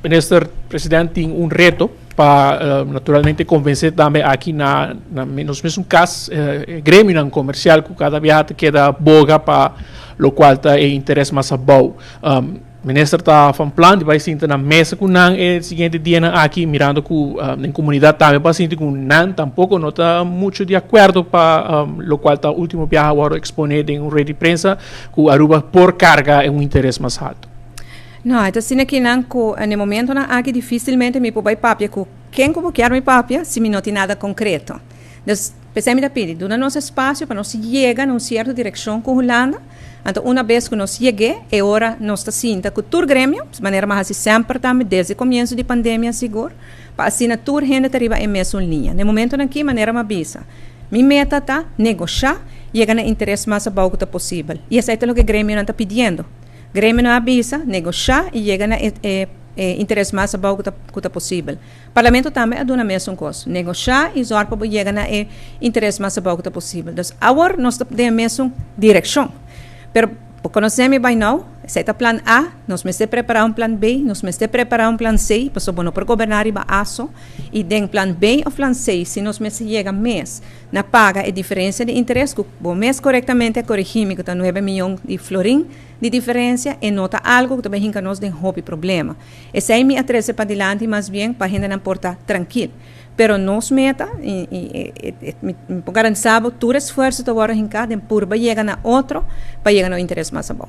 Minister President tin un reto pa naturalmente convence tambe aki na nos mesun cas gremionan comercial cu cada biaha ta keda boga pa locual ta e interes mas abou. Minister ta van plan di bai sinta na mesa cu nan e siguiente dianan aki, mirando cu den comunidad tambe pa sinti cu nan tampoco no ta mucho di acuerdo pa locual ta ultimo biaha worde expone den un red di prensa cu Aruba por carga un interes mas halto. No, e ta asina ki nan cu na e momentonan aki dificilmente mi por bai papia cu ken cu bo kier mi papia si mi no tin nada concreto. Dus, p'esei mi ta pidi, duna nos espacio pa nos yega na un cierto direccion cu Hulanda. Anto una bes cu nos yeg'é, e ora nos ta sinta cu tur gremio, manera mi a haci semper tambe desde comienzo di pandemia sigur, pa asina tur hende ta riba e mesun liña. Na e momentonan aki, manera mi a bisa, mi meta ta negosha, yega na interes mas abou cu ta posibel. Y esei ta loke gremionan ta pidiendo. Gremionan a bisa, negosha y yega na e interes mas abou cu ta posibel. Parlamento tambe a duna mesun cos, negosha y zorg pa bo yega na e interes mas abou cu ta posibel. Dus awor nos ta den e mesun direccion. Pero bo conoce mi by now, esey ta plan A, nos mester prepara un plan B, nos mester prepara un plan C, pasobra bo no por goberna riba A so. Y den plan B of plan C, si nos mester yega mes na paga e diferencia di interes cu bo mes corectamente a corigi mi cu ta 9 miyon di florin di diferencia, e no ta algo cu ta bay hinca nos den hopi problema. Esey mi a trece padilanti mas bien pa hendenan por ta trankil. Pero nos meta, y mi por garantisa bo, tur esfuerso ta wordo hinca den purba yega na otro pa yega na un interes mas abou.